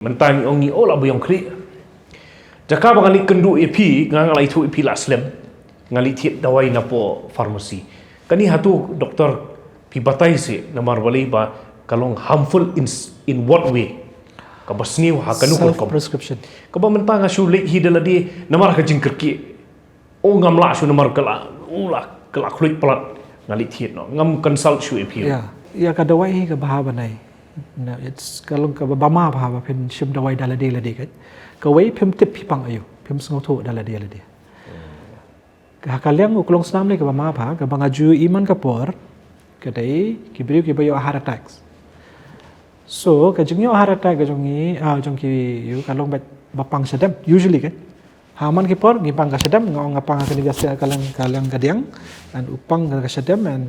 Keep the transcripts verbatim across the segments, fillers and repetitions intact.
Mynta ngi ong ngi, oh, la ba ïong khlieh. Jaka ba nga la ïakynduh ïa phi, nga nga la ïathuh ïa phi la slem. Nga la thied dawai napoh pharmacy. Kane hato doktor phi batai seh, namar balei ba ka long harmful in, in what way? Kaba sniew ha kano ka rukom? Self prescription. Kaba mynta nga shu leit hi da lade namar ka jingkyrkieh. Oh, ngam lah shuh namar ka la, oh, la, ka la khluit palat. Nga la thied noh. Ngam consult shuh ïa phi. Ïa, ïa ka dawai hi ka bha ban ai. Na, it's ka long kaba bha ma bha ba phin shim dawai da lade lade ka. Kawei phim tip phi pang aïu. Phim sngewthuh da lade lade. Ka, ka liang u klong snam ne kaba ma bha, kaba nga ju ïohi man ka por, ka dei ki briew kiba ïoh heart attacks. So, ka jingïoh heart attack ka jong ngi, ah, jong ki ïoh ka long ba, ba pang shadem, usually ka. Ha man ki por, ngi pang ka shadem, nga ong nga pang ka ni ka liang, ka liang ka diang, and u pang ka shadem, and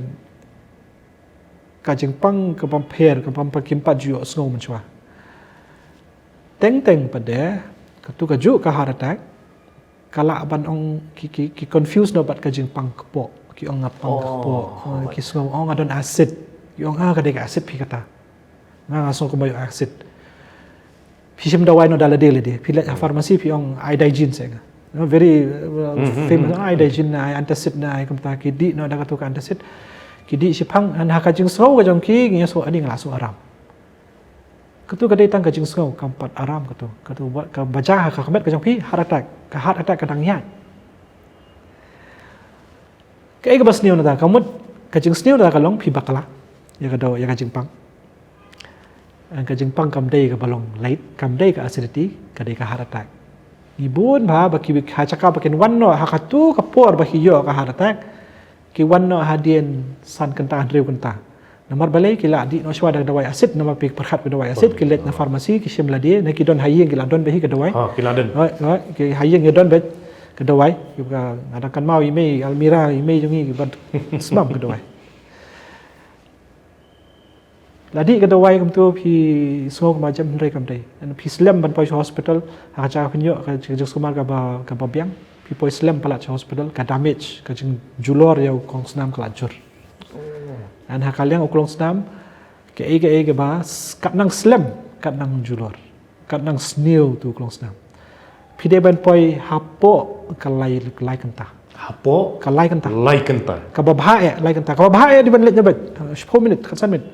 ka jingpang ka bym pher, ka bym pher kim pat ju ïohsngew mynshuwa. Teng teng pat de, katu kajuh ka heart attack, ka lah ban ong ki, ki, ki confuse noh bad ka jingpang kpoh, ki ong nga pang kpoh, oh, ki sngew ong nga don acid, ki ong ah ka dei ka acid phi kata. Nga nga sngew kumba ïoh acid. Phi shim dawai noh da lade lade. Phi leit ha pharmacy phi ong iodine seh nga. No, very uh, famous. Ah, iodine na, ai antacid na, ai kumta ki dih noh da katu ka antacid. Ki dih shiphang, and ha ka jingsngew ka jong ki, ngi sngew ani nga la sngew aram. Katu ka dei tang ka jingsngew, kam pat aram katu. Katu ba, kaba jia ha ka met ka jong phi, heart attack. Ka heart attack ka dang ïaid. Kaei kaba sniew nangta, ka mut, ka jingsniew nangta ka long phi bakla ïa ka daw, ïa ka jingpang. Ka jingpang kam dei kaba long lait, kam dei ka acidity, ka dei ka heart attack. Ngi bun bha ba ki, ha jaka ba kin wan noh ha katu ka por ba ki ïoh ka heart attack, ki wan noh hadien san kynta hynriew kynta. Namar balei? Ki la dih noh shuwa da ka dawai acid, namar phi pyrkhat ka dawai acid, ki leit na pharmacy, ki shim lade, na ki don ha ïing, ki la don beit hi ka dawai. Ha, ki la don. Hooid, hooid, ki ha ïing ki don beit ka dawai, ki ba nga dang kynmaw i mei, Almira, i mei jong ngi, ki ban sbam ka dawai. La dih ka dawai kumtu phi sngew kumba jem, hynrei kam dei. And phi slem ban poi sha hospital, ha ka jaka phin ïoh ka jingsumar kaba, kaba biang, phi poi slem palat sha hospital, ka damage, ka jingjulor ïa u klong snam ka la jur. And ha ka liang u klong snam, kaei kaei kaba, s-, kat nang slem, kat nang julor. Kat nang sniew tu u klong snam. Phi dei ban poi hapoh ka lai, lai kynta. Hapoh? Ka lai kynta. Lai kynta. Kaba bha eh, lai kynta. Kaba bha eh dei ban leit na beit. Shiphew minit, khatsan minit.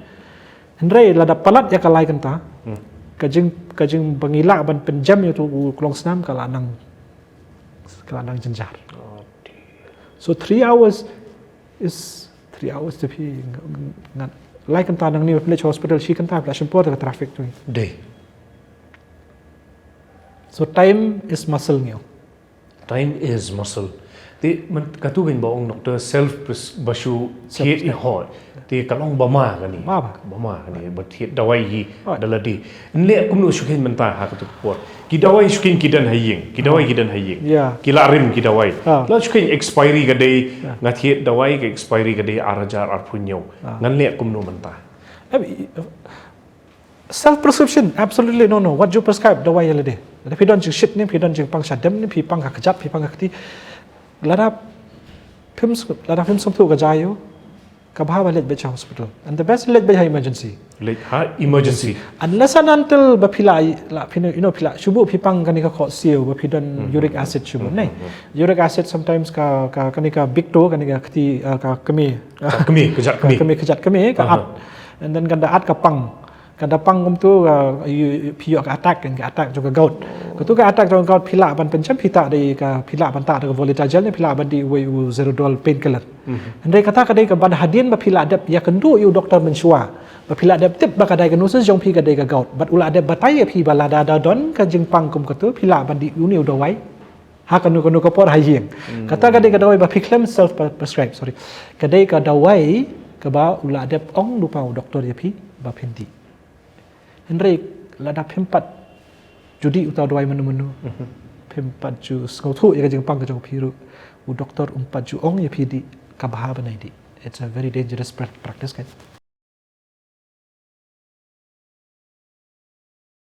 Hynrei lada palat ïa ka lai kynta. Hmm. Ka jing, ka jingba ngi lah ban pynjem ïa tu u klong snam ka la nang, ka la nang jynjar. Oh, dear. So three hours is three hours te phi ngan, lai kynta nangne phi leit sha hospital, shi kynta phi la shim por da ka traffic tu. Dei. So time is muscle ngi ong. Time is muscle. Te man, katu kan ba ong doktor self pres-, ba shu thied i hoi. Te ka long ba ma kane. Ba ma. Ba ma kane, ba thied dawai hi da lade. Nleh kumno shu khein mynta ha katu ka por. Ki dawai shu khein ki don ha ïing. Ki dawai ki don ha ïing. Ki la rim ki dawai. La shu khein expiry ka dei, nga thied dawai ka expiry ka dei ar hajar arphew hynñiew. Ngan leh kumno mynta. Self prescription, absolutely no, no. What you prescribe, dawai ïa lade. Lada phi don jingshit ne, phi don jingpang shadem ne, phi pang ka kjat, phi pang ka kti. Lada phim, lada phim sngewthuh ka jia ïa u, ka bha ba leit beit sha hospital. And the best leit beit ha emergency. Leit ha emergency. Unless and until ba phi la, la phi, you know, phi la shu buh phi pang kane ka khohsiew ba phi don uric acid shu buh ne. Uric acid sometimes ka, ka, kane ka bikto, kane ka kti, uh, ka kmie. Ka kmie, kjat kmie. Ka kmie, kjat kmie, ka at. And then kan da at ka pang. Kan da pang kumtu, uh, phi ïoh ka attack, ka attack jong ka gout. Katu ka attack jong ka gout phi lah ban pynjem, phi tah da ka, phi lah ban tah da ka Voltaren ne, phi lah ban dih uwei u Zerodol painkiller. Hynrei kata ka dei ka ban hadien ba phi la dep ïakynduh ïa u doktor mynshuwa. Ba phi la dep tip ba ka diagnosis jong phi ka dei ka gout. Bad u la dep batai ïa phi ba lada da don ka jingpang kum katu phi lah ban dih une u dawai. Ha kano kano ka por ha ïing. Kata ka dei ka dawai ba phi khlem self prescribe, sorry. Ka dei ka dawai kaba u la dep ong lypa u doktor ïa phi ba phin dih. Hynrei lada phim pat ju dih uta u dawai mynno mynno, phim pat ju sngewthuh ïa ka jingpang ka jong phi ruh, u doktor um pat ju ong ïa phi dih, ka bha ban ai dih. It's a very dangerous pra-, practice kan.